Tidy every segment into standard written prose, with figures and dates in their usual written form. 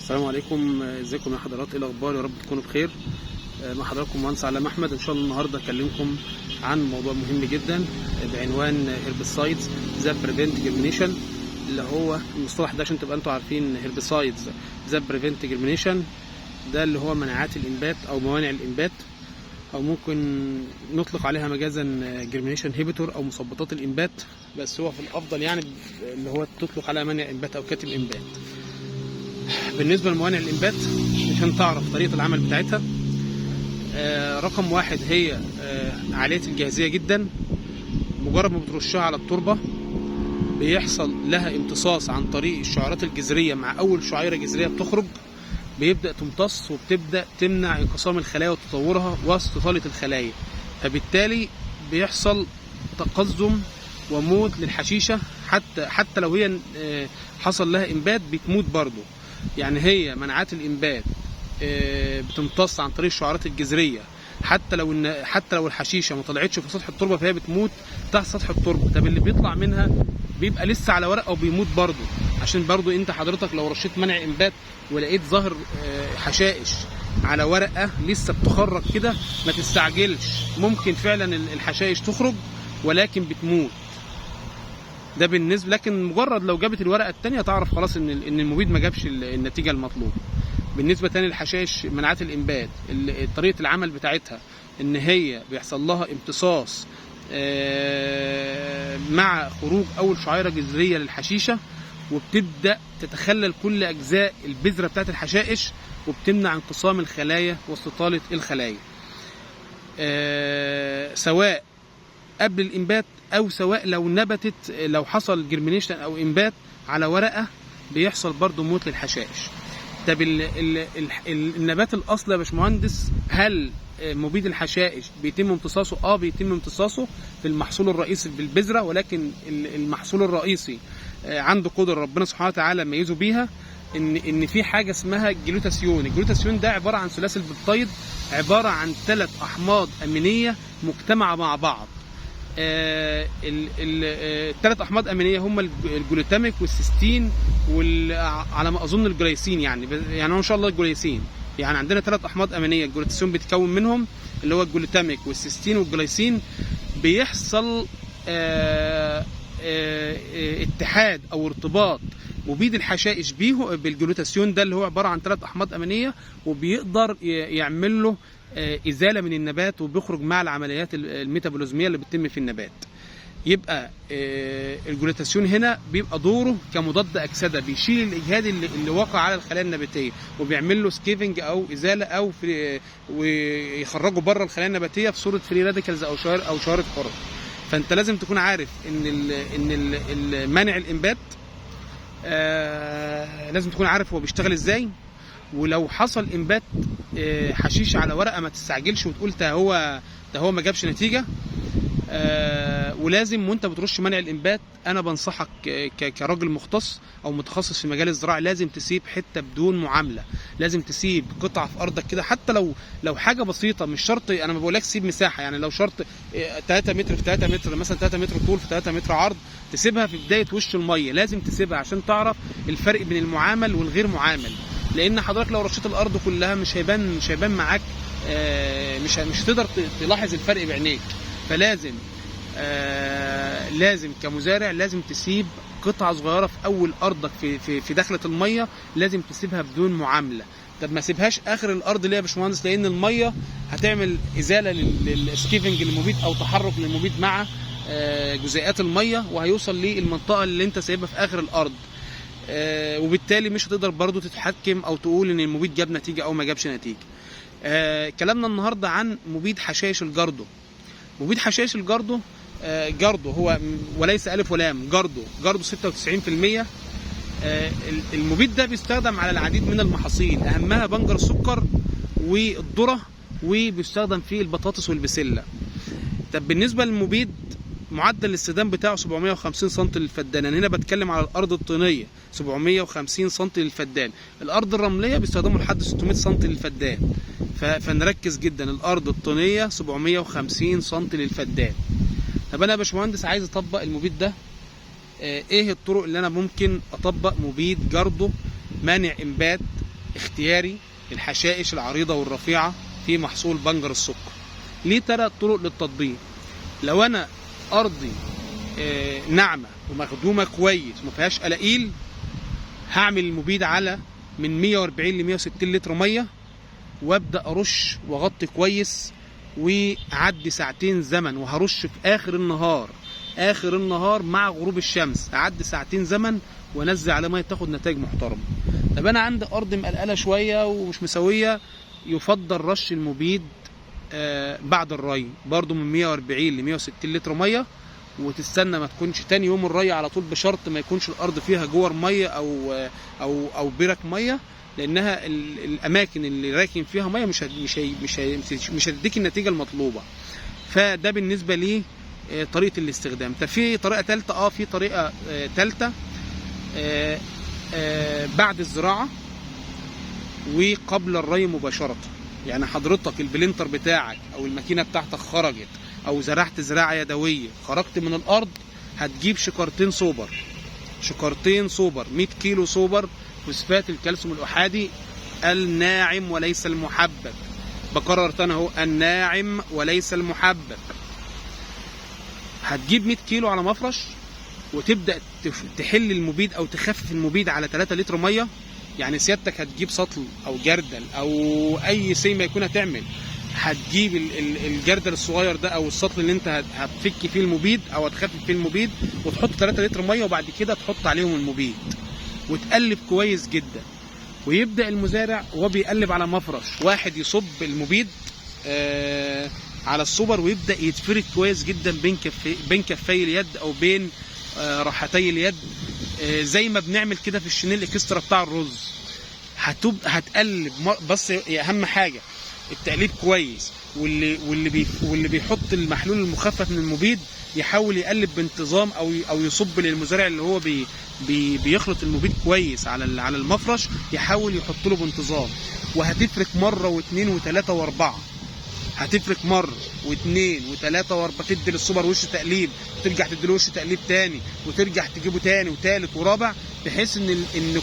السلام عليكم، ازيكم يا حضرات؟ ايه الاخبار؟ يا رب تكونوا بخير. مع حضراتكم مهندس علام احمد. ان شاء الله النهارده اكلمكم عن موضوع مهم جدا بعنوان herbicides that prevent germination، اللي هو المصطلح ده عشان تبقى انتوا عارفين. herbicides that prevent germination ده اللي هو مناعات الانبات او موانع الانبات، او ممكن نطلق عليها مجازا germination inhibitor او مثبطات الانبات، بس هو في الافضل يعني اللي هو تطلق عليها مانع انبات او كاتم انبات. بالنسبة لموانع الانبات، عشان تعرف طريقه العمل بتاعتها، رقم واحد هي عالية الجاهزيه جدا. مجرد ما بترشها على التربة بيحصل لها امتصاص عن طريق الشعيرات الجذريه. مع اول شعيرة جذرية بتخرج بيبدا تمتص وبتبدا تمنع انقسام الخلايا وتطورها واستطاله الخلايا، فبالتالي بيحصل تقزم وموت للحشيشه. حتى لو هي حصل لها انبات بتموت برضو. يعني هي مناعات الانبات بتمتص عن طريق الشعيرات الجذريه، حتى لو الحشيشه ما طلعتش في سطح التربة فهي بتموت تحت سطح التربه. طب اللي بيطلع منها بيبقى لسه على ورقة وبيموت برضو. عشان برضو انت حضرتك لو رشيت منع انبات ولقيت ظهر حشائش على ورقة لسه بتخرج كده، ما تستعجلش، ممكن فعلا الحشائش تخرج ولكن بتموت. ده بالنسبه، لكن مجرد لو جابت الورقة الثانية تعرف خلاص ان المبيد ما جابش النتيجة المطلوبه. بالنسبة تاني للحشائش، مناعات الانبات طريقه العمل بتاعتها ان هي بيحصل لها امتصاص مع خروج اول شعيرة جذرية للحشيشه، وبتبدا تتخلل كل اجزاء البذرة بتاعت الحشائش، وبتمنع انقسام الخلايا واستطاله الخلايا، سواء قبل الانبات او سواء لو نبتت، لو حصل germination او انبات على ورقة بيحصل برضو موت للحشائش. طب ال ال ال النبات الاصلي يا باشمهندس، هل مبيد الحشائش بيتم امتصاصه؟ اه، بيتم امتصاصه في المحصول الرئيسي بالبذره، ولكن المحصول الرئيسي عنده قدره ربنا سبحانه وتعالى ميزة بيها ان في حاجة اسمها الجلوتاسيون. الجلوتاسيون ده عبارة عن ثلاثي ال peptide، عبارة عن ثلاث احماض امينيه مجتمعه مع بعض. الثلاث احماض امينيه هم الجلوتاميك والسيستين وعلى ما اظن الجلايسين، يعني هو ان شاء الله الجلايسين. يعني عندنا ثلاث احماض امينيه الجلوتاسيون بيتكون منهم، اللي هو الجلوتاميك والسيستين والجلايسين. بيحصل اتحاد او ارتباط مبيد الحشائش بيه بالجلوتاسيون ده اللي هو عبارة عن ثلاث احماض امينيه، وبيقدر يعمل له ازالة من النبات، وبيخرج مع العمليات الميتابوليزميه اللي بتتم في النبات. يبقى الجلوتاسيون هنا بيبقى دوره كمضاد اكسده، بيشيل الاجهاد اللي وقع على الخلايا النباتية وبيعمل له scavenge او ازالة او free، ويخرجه بره الخلايا النباتية في صوره free radicals او شوارد حره. فانت لازم تكون عارف ان مانع الانبات لازم تكون عارف هو بيشتغل ازاي. ولو حصل انبات حشيش على ورقة ما تستعجلش وتقول ده هو ما جابش نتيجه. ولازم وانت بترش منع الانبات، انا بنصحك كراجل مختص او متخصص في مجال الزراعة، لازم تسيب حتة بدون معامله، لازم تسيب قطعه في ارضك كده، حتى لو حاجة بسيطه، مش شرط، انا ما بقولكش سيب مساحه، يعني لو شرط 3 متر في 3 متر مثلا، 3 متر طول في 3 متر عرض، تسيبها في بداية وش الميه. لازم تسيبها عشان تعرف الفرق بين المعامل والغير معامل، لان حضرتك لو رشيت الارض كلها مش هيبان معاك، مش هتقدر تلاحظ الفرق بعينيك. فلازم لازم كمزارع لازم تسيب قطعه صغيرة في اول ارضك في دخله الميه، لازم تسيبها بدون معامله. طب ما سيبهاش اخر الارض ليه يا باشمهندس؟ لان المية هتعمل ازالة لل scavenge للمبيد او تحرك للمبيد مع جزيئات الميه، وهيوصل للمنطقة اللي انت سايبها في اخر الارض، وبالتالي مش هتقدر برضو تتحكم او تقول ان المبيد جاب نتيجة او ما جابش نتيجه. كلامنا النهارده عن مبيد حشائش الجاردو. مبيد حشائش الجاردو، جاردو هو وليس الف ولام، جاردو، جاردو 96%. المبيد ده بيستخدم على العديد من المحاصيل، اهمها بنجر السكر والذره، وبيستخدم في البطاطس والبسله. طب بالنسبة للمبيد، معدل الاستخدام بتاعه 750 سم للفدان. انا هنا بتكلم على الارض الطينيه، 750 سم للفدان. الارض الرملية بيستخدموا لحد 600 سم للفدان. فنركز جدا، الارض الطينيه 750 سم للفدان. طب انا يا باشمهندس عايز اطبق المبيد ده، ايه الطرق اللي انا ممكن اطبق مبيد جاردو مانع انبات؟ اختياري للحشائش العريضة والرفيعه في محصول بنجر السكر. ليه 3 طرق للتطبيق. لو انا ارضي ناعمة ومخدومه كويس وما فيهاش قلاقيل، هعمل المبيد على من 140 ل 160 لتر مية، وابدا ارش واغطي كويس واعدي ساعتين زمن، وهرش في اخر النهار، اخر النهار مع غروب الشمس، اعدي ساعتين زمن وانزل على مية تاخد نتائج محترمه. طب انا عندي ارض مقلقله شوية ومش مسويه، يفضل رش المبيد بعد الري برضو من 140 ل 160 لتر مية، وتستنى ما تكونش تاني يوم الري على طول، بشرط ما يكونش الارض فيها جور مية او او او برك مية، لانها الاماكن اللي راكن فيها مية مش مش مش مش هتديك النتيجة المطلوبة. فده بالنسبة لي طريقه الاستخدام. طب في طريقه ثالثة؟ في طريقه ثالثة بعد الزراعة وقبل الري مباشرة. يعني حضرتك ال planter بتاعك او الماكينة بتاعتك خرجت، او زرعت زراعة يدوية، خرجت من الارض، هتجيب شكارتين سوبر، شكارتين سوبر 100 كيلو سوبر فوسفات الكالسيوم الاحادي الناعم وليس المحبب. بكرر تاني اهو، الناعم وليس المحبب. هتجيب 100 كيلو على مفرش، وتبدا تحل المبيد او تخفف المبيد على 3 لتر مية. يعني سيادتك هتجيب سطل او جردل او اي سي ما يكون هتعمل، هتجيب الجردل الصغير ده او السطل اللي انت هتفك فيه المبيد او هتخفف فيه المبيد، وتحط 3 لتر مية، وبعد كده تحط عليهم المبيد وتقلب كويس جدا. ويبدا المزارع وهو بيقلب على مفرش واحد يصب المبيد على السوبر، ويبدا يتفرد كويس جدا بين كفي اليد او بين راحتي اليد، زي ما بنعمل كده في الشنيل اكسترا بتاع الرز. هتقلب، بس اهم حاجة التقليب كويس، واللي بيحط المحلول المخفف من المبيد يحاول يقلب بانتظام او يصب للمزارع اللي هو بي بي بيخلط المبيد كويس على المفرش، يحاول يحط له بانتظام. وهتفرك مرة واثنين وثلاثة واربعة، هتفرك مرة واثنين وثلاثة واربعة، تدي للسوبر وش تقليب، وترجع تدي له وش تقليب تاني، وترجع تجيبه تاني وثالث ورابع، بحيث ان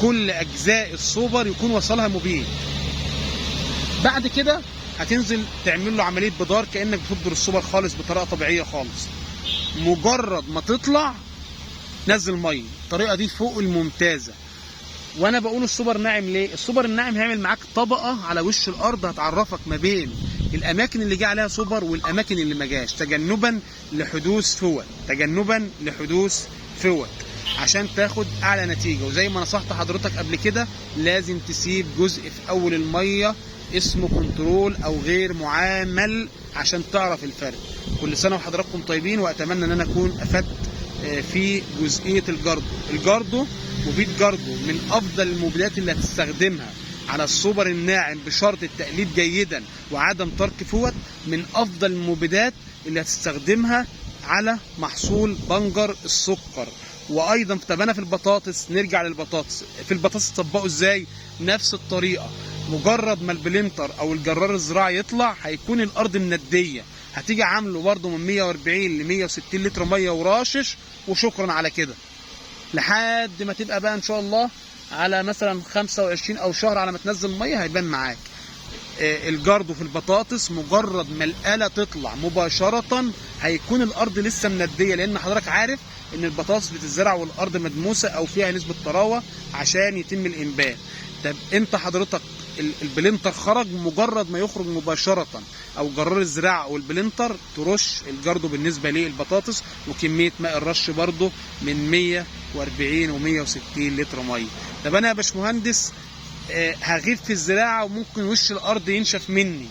كل اجزاء السوبر يكون وصلها مبيد. بعد كده هتنزل تعمل له عملية بدار كانك بتبدر السوبر خالص بطريقة طبيعية خالص. مجرد ما تطلع نزل مية. الطريقة دي فوق الممتازة. وانا بقول السوبر ناعم ليه؟ السوبر الناعم هيعمل معاك طبقه على وش الارض، هتعرفك ما بين الاماكن اللي جه عليها سوبر والاماكن اللي ما جاش، تجنبا لحدوث فوت، تجنبا لحدوث فوت، عشان تاخد اعلى نتيجة. وزي ما نصحت حضرتك قبل كده، لازم تسيب جزء في اول المية اسمه control او غير معامل عشان تعرف الفرق. كل سنة وحضراتكم طيبين، واتمنى ان انا اكون افدت في جزئية الجاردو. الجاردو، مبيد جاردو من افضل المبيدات اللي هتستخدمها على السوبر الناعم بشرط التقليب جيدا وعدم ترك فوت، من افضل المبيدات اللي هتستخدمها على محصول بنجر السكر. وايضا طب انا في البطاطس، نرجع للبطاطس. في البطاطس تطبقه ازاي؟ نفس الطريقة. مجرد ما ال planter او الجرار الزراعي يطلع هيكون الارض منديه، هتيجي عامله برده من 140 ل 160 لتر مية وراشش، وشكرا على كده لحد ما تبقى بقى ان شاء الله على مثلا 25 او شهر على ما تنزل مية هيبان معاك. الجاردو في البطاطس مجرد ما الآلة تطلع مباشرة هيكون الأرض لسه مندية، لأن حضرتك عارف إن البطاطس بتتزرع والأرض مدموسة أو فيها نسبة طراوة عشان يتم الإنبات. طب أنت حضرتك ال planter خرج، مجرد ما يخرج مباشرة أو جرار الزراعة أو ال planter ترش الجاردو بالنسبة للبطاطس، وكمية ماء الرش برضو من 140 و 160 لتر مية. طب أنا يا باشمهندس هغيب في الزراعة وممكن وش الأرض ينشف مني،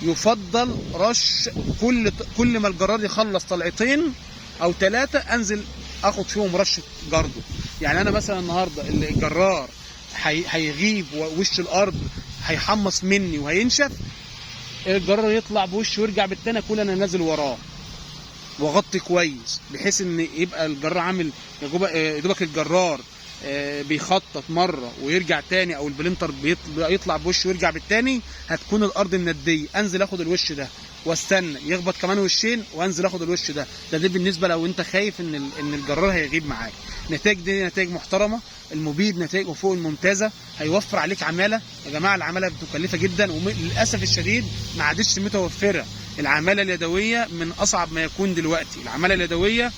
يفضل رش كل ما الجرار يخلص طلعتين أو 3 أنزل أخد فيهم رشة جاردو. يعني أنا مثلا النهاردة الجرار هيغيب ووش الأرض هيحمص مني وهينشف، الجرار يطلع بوش ويرجع بالتاني، أكون أنا نازل وراه واغطي كويس، بحيث ان يبقى الجرار عامل يا دوبك الجرار بيخطط مرة ويرجع تاني، او ال planter بيطلع بوش ويرجع بالتاني، هتكون الارض منديه. انزل اخد الوش ده واستنى يخبط كمان وشين وانزل اخد الوش ده. ده بالنسبة لو انت خايف ان الجرار هيغيب معاك. نتائج دي نتائج محترمه، المبيد نتائجه فوق الممتازة، هيوفر عليك عماله. يا جماعة العمالة مكلفة جدا، وللاسف الشديد ما عادتش متوفرة. العمالة اليدوية من اصعب ما يكون دلوقتي. العمالة اليدوية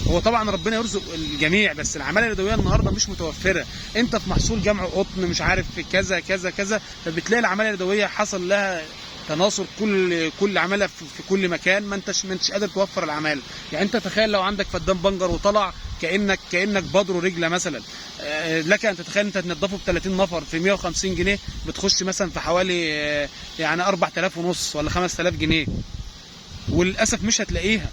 هو طبعا ربنا يرزق الجميع، بس العمالة اليدوية النهارده مش متوفرة. انت في محصول جمع قطن مش عارف كذا كذا كذا، فبتلاقي العمالة اليدوية حصل لها تناصر، كل عماله في كل مكان، ما انتش قادر توفر العمالة. يعني انت تخيل لو عندك فدان بنجر وطلع كانك بدر رجله مثلا، لك ان تتخيل انت تنضفه ب 30 نفر في 150 جنيه، بتخش مثلا في حوالي يعني 4500 ولا 5000 جنيه، وللاسف مش هتلاقيها.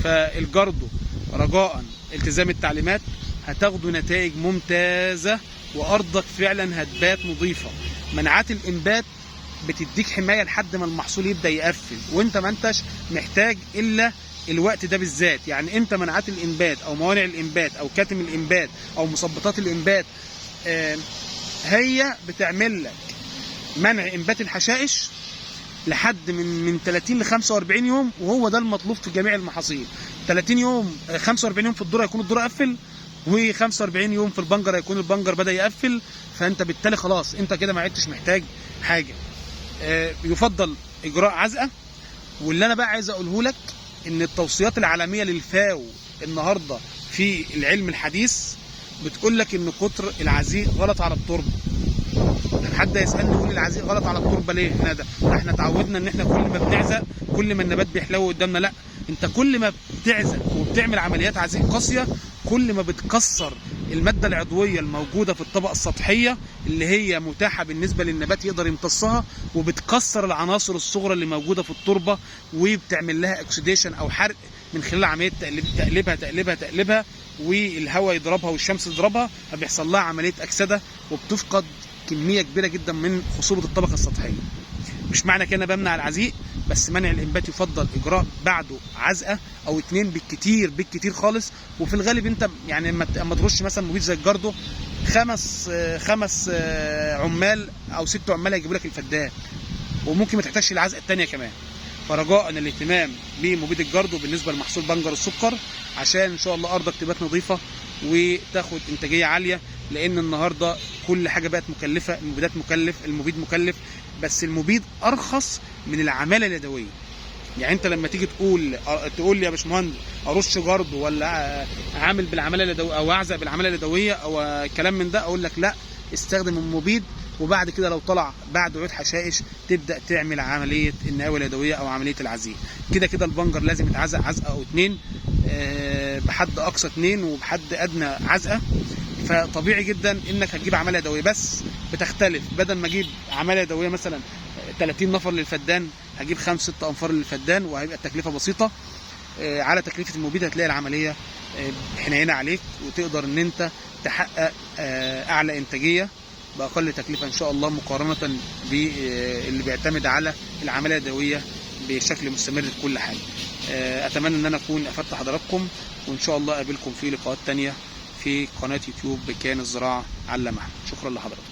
فالجردو رجاء التزام التعليمات، هتاخدوا نتائج ممتازة وارضك فعلا هتبات نظيفة. منعات الانبات بتديك حماية لحد ما المحصول يبدا يقفل، وانت ما انتش محتاج الا الوقت ده بالذات. يعني انت منعات الانبات او موانع الانبات او كاتم الانبات او مثبطات الانبات هي بتعمل لك منع انبات الحشائش لحد من 30 ل 45 يوم، وهو ده المطلوب في جميع المحاصيل. 30 يوم 45 يوم في الذرة يكون الذرة قفل، و45 يوم في البنجر هيكون البنجر بدا يقفل. فانت بالتالي خلاص انت كده ما عدتش محتاج حاجة. يفضل اجراء عزقه. واللي انا بقى عايز اقوله لك ان التوصيات العالمية للفاو النهارده في العلم الحديث بتقول لك ان قطر العزيق غلط على التربة. حد يسالني يقول العزيق غلط على التربة ليه؟ احنا ده احنا اتعودنا ان احنا كل ما بنعزق كل ما النبات بيحلو قدامنا. لا، انت كل ما بتعزق وبتعمل عمليات عزيق قاسية كل ما بتكسر المادة العضوية الموجودة في الطبقة السطحية اللي هي متاحة بالنسبة للنبات يقدر يمتصها، وبتكسر العناصر الصغرى اللي موجودة في التربة وبتعمل لها oxidation او حرق من خلال عملية تقلبها تقلبها تقلبها، والهواء يضربها والشمس تضربها، فبيحصل لها عملية اكسده وبتفقد كمية كبيرة جدا من خصوبة الطبقة السطحية. مش معنى كده بمنع العزيق، بس منع الانبات يفضل اجراء بعده عزقه او اتنين بالكتير بالكتير خالص. وفي الغالب انت يعني اما ترش مثلا مبيد زي الجردو خمس عمال او 6 عمال هيجيبوا لك الفدان، وممكن ما تحتاجش العزقه الثانية كمان. فرجاء الاهتمام بمبيد الجردو بالنسبة لمحصول بنجر السكر، عشان ان شاء الله ارضك تبات نظيفة وتاخد انتاجية عالية. لان النهارده كل حاجة بقت مكلفة، المبيدات مكلف، المبيد مكلف، بس المبيد ارخص من العمالة اليدوية. يعني انت لما تيجي تقول لي يا باشمهندس ارش جرد ولا عامل بالعماله اليدوية او اعزق بالعماله اليدوية او كلام من ده، اقول لك لا، استخدم المبيد، وبعد كده لو طلع بعد عود حشائش تبدا تعمل عملية النقاوه اليدوية او عملية العزيق. كده كده البنجر لازم يتعزق عزقه او اتنين، بحد اقصى 2 وبحد ادنى عزقه. فطبيعي جدا انك هتجيب عماله يدوية، بس بتختلف. بدل ما اجيب عماله يدوية مثلا 30 نفر للفدان، هجيب 5 6 انفار للفدان، وهيبقى التكلفة بسيطة. على تكلفة المبيد هتلاقي العملية حنينه عليك، وتقدر ان انت تحقق اعلى انتاجية باقل تكلفة ان شاء الله، مقارنة باللي بيعتمد على العمالة اليدوية بشكل مستمر في كل حاجة. اتمنى ان انا اكون افدت حضراتكم، وان شاء الله اقابلكم في لقاءات تانية في قناة يوتيوب بكيان الزراعة علم احمد. شكرا لحضراتكم.